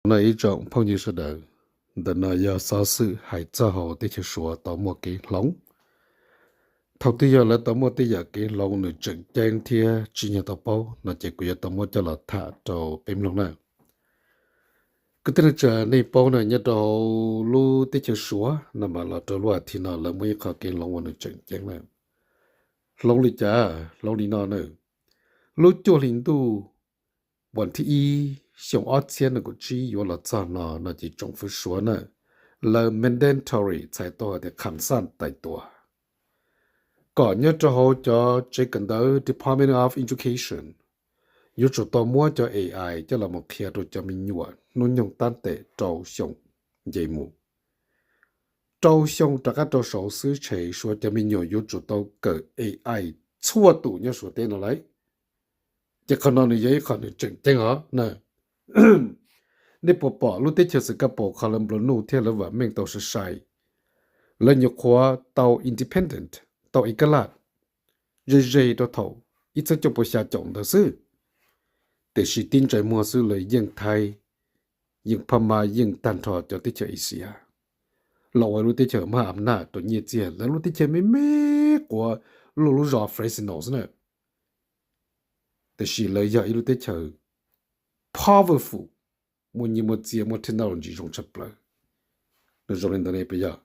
Nyob zoo ib tsoom phooj ywg sawv daws, ntawm no yog xov xwm hais txog hauv teb chaws Suav tau muaj kev hloov. Thaum twg yog lawv tau muaj tej yam kev hloov nws tseem ceeb thiab tsim nyog tau paub no ces kuv yuav tau muab coj los tham rau peb mloog na. Kwv tij neej tsa, nej paub na, nyob rau hauv lub teb chaws Suav no mas los rau lub as thiv no lawv muaj ib qho kev hloov uas nws tseem ceeb na. Hloov li cas? Hloov li no na. Lub cuaj hli ntuj vas thib ib xyoo ob txhiab nees nkaum tsib yuav los txog no no ces tsoom fwv Suav na, lawv mandatory, txhais tau hais tias kham xaj tais tua, kom nyob rau hauv cov tsev kawm ntawv Department of Education yuav tsum tau muab cov A I coj los mus qhia rau cov me nyuam hnub nyoog tab tes rau xyoo nce mus. Rau xyoo rov qab rau saud xwb ces Suav cov me nyuam yuav tsum tau kawm A I txhua tus nyob Suav teb no lauj. Ces qhov no nws yog ib qho nws tseem ceeb os na. Nej puas pom lub teb chaws Singapore qhov lawv nplua nuj thiab lawv vam meej tau sai sai, lawv nyuam qhuav tau independent, tau ib kab laj ze ze rau thaum ib txhiab cuaj pua xya caum ntawd xwb. Tiam sis tib ntsais muag xwb lawv yeej thaib, yeej phab mab, yeej tag nrho cov teb chaws Asia los ua lub teb chaws maj am naj rau nyiaj txiag. Lawv lub teb chaws me me quav luaj lub zos Fresno xwb na, tiam sis lawv yog ib lub teb chaws powerful, muaj nyiaj muaj txiag, muaj technology zoo tshaj plaws. Nws zoo li ntawd ne puas yog?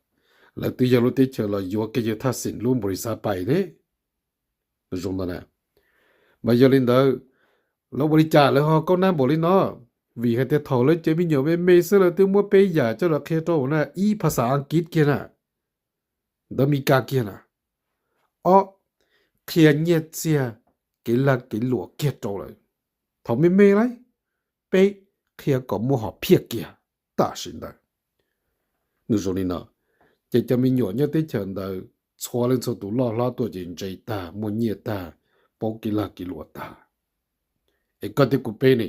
Lawv twb yog lub teb chaws los yuav kiag yawg Thaj Xim lub npaus lis xav pais ne. Nws zoo ntawd na. Mas yog li ntawd, lawv ua li cas lawv ho kaub nab npaum li no? Vim hais tias thaum lawv cov me nyuam me me xwb lawv twb muab peb yam coj los qhia rau na, ib phas xas Askiv kiag na, ntawv Mes Kas kiag na. Ob, qhia nyiaj txiag, kev lag kev luam kiag rau lawm. Thaum me me lauj, peb qhia kom muaj hom phiaj kiag tam sim ntawd. Nws zoo li no, ces cov me nyuam nyob teb chaws ntawd txhua leej txhua tus loj hlob tuaj ces ntse tag, muaj nyiaj tag, paub kev lag kev luam tag. Es koj thiab kuv peb ne,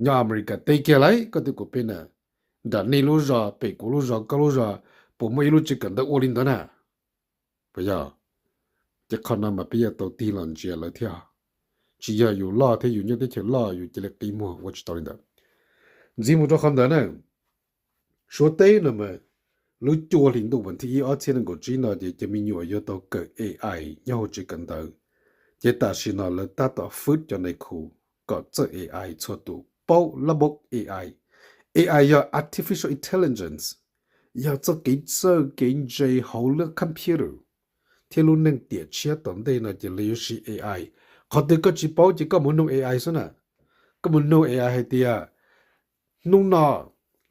nyob America teb kiag lauj, koj thiab kuv peb na, nram nej lub zos, pem kuv lub zos, koj lub zos, puas muaj ib lub tsev kawm ntawv ua li ntawd na? Puas yog? Ces qhov no mas peb yuav tau tig los ntsia lawv thiab. Tsis yog yus loj thiab yus nyob teb chaws loj yus cia li qi muag, ua tsis tau li ntawd. Ntxiv mus rau qhov ntawd na, Suav teb no mas lub cuaj hli ntuj vas thib ib ob txhiab nees nkaum tsib no ces cov me nyuam yuav tau kawm A I nyob hauv tsev kawm ntawv. Ces tam sim no lawv tab tom fwb cov nais khu kom txawj A I txhua tus paub lab bob A I. A I yog artificial intelligence, yog txoj kev txawj kev ntse hauv lub computer, thiab lub neej tiam tshiab tom ntej no ces lawv yuav siv A I. Qhov twg koj tsis paub ces koj mus nug A I xwb na. Koj mus nug A I hais tias hnub no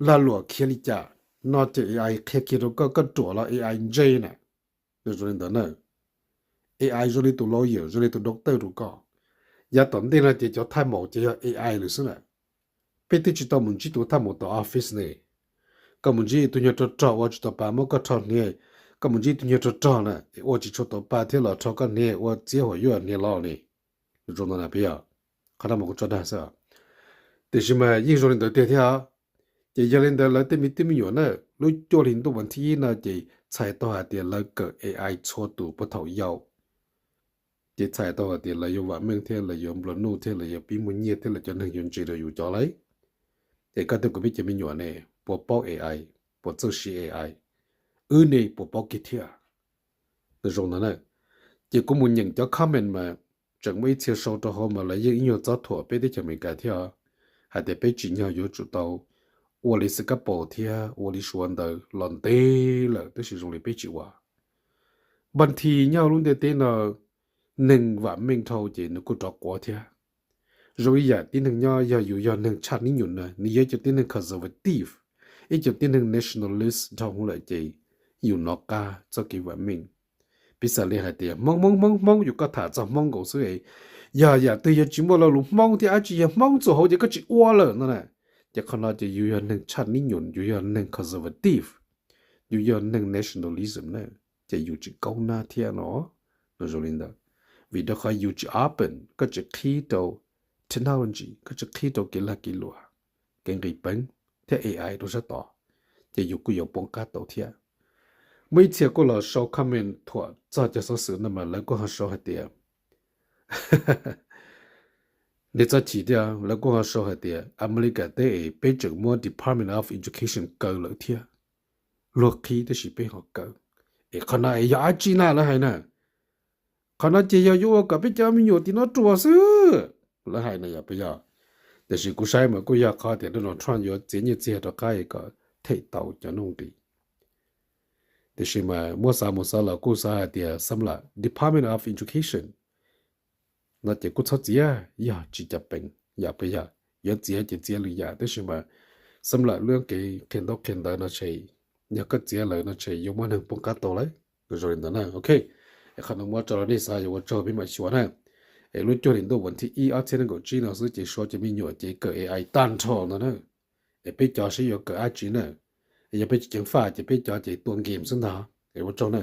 lag luam khiav li cas no ces A I qhia kiag rau koj, koj ruam los A I ntse na. Nws zoo li ntawd na. A I zoo li tus lawyer, zoo li tus doctor rau koj. Yav tom ntej no ces cov thaj maum ces yog A I lawm xwb na. Peb twb tsis tau mus ntsib tus thaj maum tom office ne. Koj mus ntsib tus nyuag rog rog ua tsis tau pa muab koj rho hniav, koj mus ntsib tus nyuag rog rog na ua tsis tshua tau pa thiab los rho koj hniav ua txiab huam yuaj hniav los ne. Zoo no na peb yog, qhov no mas kuv tso dag xwb. Tiam sis mas yeej zoo li ntawd tiag thiab. Ces yog li ntawd lawv tej me tub me nyuam na, lub cuaj hli ntuj vas thib ib no ces txhais tau hais tias lawv kawm A I txhua tus puag thaum yau. Ces txhais tau hais tias lawv yuav vam meej thiab lawv yuav nplua nuj thiab lawv yuav pib muaj nyiaj thiab lawv cov neeg yuav ntse rau yus cov lauj. Es koj thiab kuv peb cov me nyuam ne, puas paub A I, puas txawj siv A I? Wb ne puas paub kiag thiab? Nws zoo ntawd na. Ces kuv mus nyeem cov comment mas tseem muaj ib txhia sau rau hauv mas lawv yeej ib nyuag txob thuam peb teb chaws Amelikas thiab, hais tias peb tsim nyog yuav tsum tau ua li Singapore thiab ua li Suav ntawd los ntev lawm tab sis zoo li peb tsis ua. Npaj thi nyob lub ntiaj teb no, neeg vam meej dhau ces nws kuj rov quav thiab. Zoo ib yam tib neeg nyob, yog yus yog neeg tshaj nib nyum na, nws yog ib co tib neeg conservative, ib co tib neeg nationalist dhau hwv lawm ces yus nov qab txoj kev vam meej. Piv xam li hais tias Hmoob Hmoob Hmoob Hmoob, yus koj tham txog Hmoob nkaus xwb, yog yam twg yog tsis muaj lo lus Hmoob thiab dab tsi yog Hmoob txuas hauv ces koj tsis ua lawm no na. Ces qhov no ces yus yog neeg tshaj nib nyum, yus yog neeg conservative, yus yog neeg nationalism na, ces yus tsis kaub nab thiab no. Nws zoo li ntawd, vim rau qhov yus tsis open, koj tsis qhib rau technology, koj tsis qhib rau kev lag kev luam, kev nqis peev thiab A I rau sab tod, ces yus kuj yuav poob qab tau thiab. Muaj ib txhia kuj los sau comment thuam txog cov xov xwm no mas lawv kuj ho sau hais tias Nej txhob chim thiab, lawv kuj ho sau hais tias Amelikas teb es peb tseem muab Department of Education kaw lawm thiab. Luag qhib tab sis peb ho kaw. Es qhov no es yog dab tsi na lawv hais na? Qhov no ces yog yuav ua kom peb cov me nyuam tim no ruam xwb, lawv hais na yog puas yog? Tiam sis kuv saib mas kuj yog qhov tias Donald Trump yuav txiav nyiaj txiag rov qab kom them tau cov nuj nqis. Tiam sis mas muab xav mus xav los kuj xav hais tias xab lam Department of Education no ces kuj txhob txiav, yog tsis cam peev yog puas yog? Yuav txiav ces txiav lwm yam, tab sis mas xab lam lub kev qhia ntaub qhia ntawv no ces yog koj txiav lawm no ces yuav muab neeg poob qab tau lawm. Zoo li ntawd na, ok. Es qhov no muab tso rau nej xav, yuav ua tsaug, peb mam xyuas na. Es lub cuaj hlis ntuj vas thib ib ob txhiab nees nkaum tsib no xwb ces suav cov me nyuam ces kawm A I tag nrho no na. Es peb cov seb yuav kawm dab tsi na. Yog peb tsis ceev faj ces peb cov ces tua game xwb ntag. Es ua tsaug na.